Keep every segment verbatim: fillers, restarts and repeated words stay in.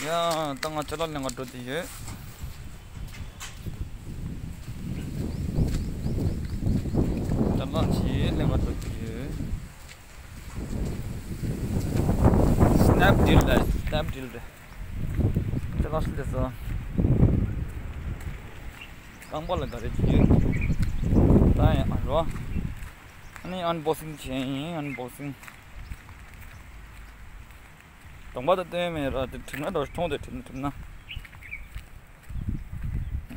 ཡ། ད་ང་ཅ་ལག་ལེན་ག་འགྲོ་དེ་ཡོད། ཅ་ལག་ཅིག་ལེན་ག་འགྲོ་དེ་ཡོད། སི་ནེབ་ཌིལ་རེད། སི་ནེབ་ཌིལ་རེད། ཅ་ལག་ཞིག་ལས་སོ། རྐང་པ་ལ་ག་རེ་བྱེད་ཀྱི་ཡོད། ད་ཡང་ཨ་རོ། ཨ་ནི་ཨན་བོག་སིང་བྱས་ཡིན། ཨན་བོག་སིང་། གདོང་པ་ད་སྟོན་མེད་ར། དེ་གྲིམ་ན་འགྲོ། མཐོང་དེ་གྲིམ་ན་གྲིམ་ན།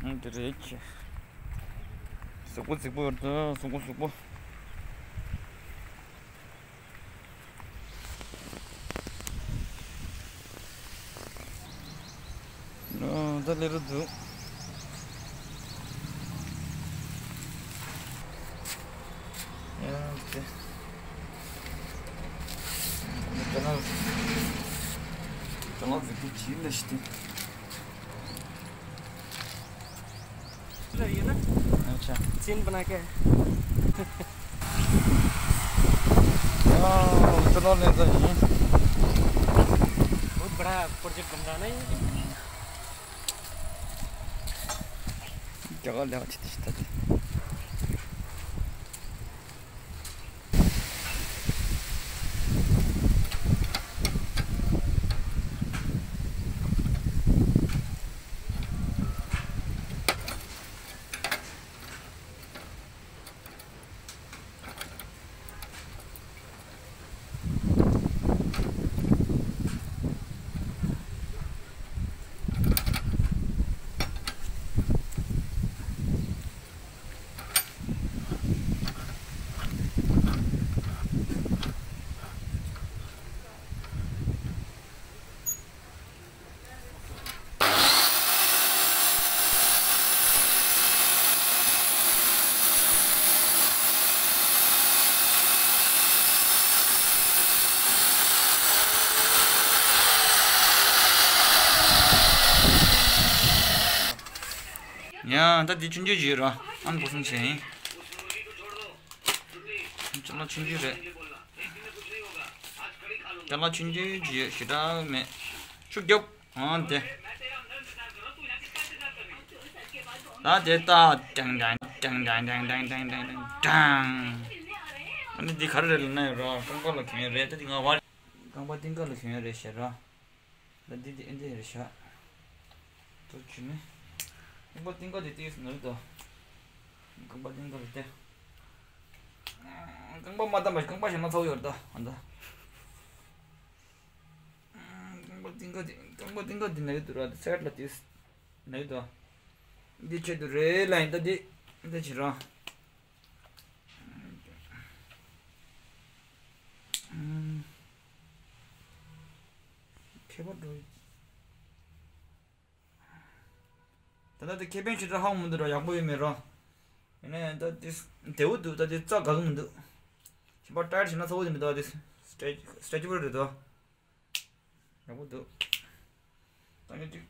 ཨང་དེ་རེད་ཁྱེད། གཟུགས་པོ་གཟིགས་པོ་ཡོད་དོ། གཟུགས་པོ་གཟུགས་པོ། ཨོ་ད་ལས་རུ་འདུག་ཡང་དེ། ད་ང་ད་ང་གཟིགས་པོ་གྱིས་ལ་ཞིག་དེ། इधर ये ना। अच्छा। सीन बना के। ཨོ་ད་ལོ་ལེ་ད་ཡིན། बहुत बड़ा प्रोजेक्ट बन रहा है ना ये। जगह ले अच्छी अच्छी। ཡང་ད་འདི་ཆུང་ཆུང་ཅིག་ཡོད་ར། ཨ་ནི་བོག་སིང་བྱས་ཡིན། ཅ་ལག་ཆུང་ཆུང་རེད། ཅ་ལག་ཆུང་ཆུང་ཅིག་ཡོད། ཞེ་དྲག་མེད། ཤུགས་རྒྱོབ། ཨང་དེ། ད་དེ་ལྟ་ཀྲང་ཀྲང་། ཨ་ནི་འདི་ག་རེ་རེད་ལབ་ན་ཡོད་ར། རྐང་པ་ལ་གྱོན་ཡོད་རེད། ད་འདི་ང་བར། རྐང་པ་རྟིང་ཀ་ལ་གྱོན་ཡོད་རེད་ཤག་ར། ད་འདི་འདི་ཨེ་འདི་རེད་ཤག་ད་ཆུ་ནི། རྐང་པ་རྟིང་ཀ་དེ་ཏིས་ནོར་དོ། རྐང་པ་རྟིང་ཀ་ལ་དེ། རྐང་པ་མ་བཏང་བ་རྐང་པ་བཞག་ན་ཚ་བོ་ཡོད་རེད་ད། ཨ་ད། རྐང་པ་རྟིང་ཀ་དེ། རྐང་པ་རྟིང་ཀ་དེ་ན་ཡོད་དུ་ར། དེ་སེད་ལ་དེ་ན་ཡོད་དོ། འདི་ཆེད་དུ་རེད་ལ་ཡིན་ད་དེ། འདི་ཆེད་ར། ཁྱད་པར་འགྲོ། ད་ལྟ་དེ་ཁེ་ཕན་ཞེ་དྲག་ཧ་གོ་མི་འདུག་ར། ཡག་པོ་ཡོད་མེད་ར། ཡིན་ན་ཡང་ད་དེ་བདེ་བོ་འདུག་ད་དེ་རྩ་དགའ་གི་མི་འདུག་གཞན་པ་ཊའེཊ་བྱས་ན་ཚ་བོ་དེ་མི་འདུག་ཨ་དེ་སི་ཊེ་ཆི་སི་ཊེ་ཆི་བལ་རེད་དོ། ཡག་པོ་འདུག་ད་ནི་ཅིག་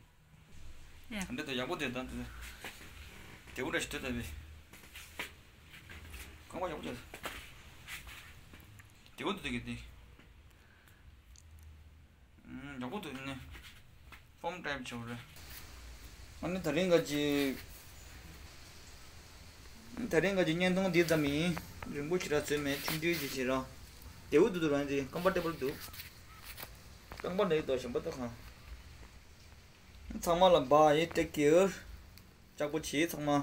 ཡ། འདི་ད་ཡག་པོ་དེ་ད་དེ་བདེ་བོ་འདྲ་ཞིག་འདུག་ད་དེ་རྐང་པ་ཡག་པོ་དེ་བདེ་བོ་འདུག་ད་གི་དེ། ཡག་པོ་འདུག་ནི། ཕོམ་ཊའེབ་བྱས་པ་རེད། ཨ་ནི་དེ་རིང་ག་ཅིག་དེ་རིང་ག་ཅིག་བརྙན་ཐུང་འདི་ཙམ་ཡིན། རིང་པོ་ཞེ་དྲག་བཟོས་མེད། ཆུང་ཆུང་ཅིག་བྱས་ར། བདེ་བོ་འདུག་འདུག་རང་ཅིག་ཀམ་ཕོར་ཊེ་བལ་འདུག་རྐང་པ་ནས་དོ་གཞན་པ་ལྟ་གང་། ཚང་མ་ལ་བཱ་ཡེ། ཊེག་ཀེར། ལྕགས་པོ་བྱེད་ཚང་མ།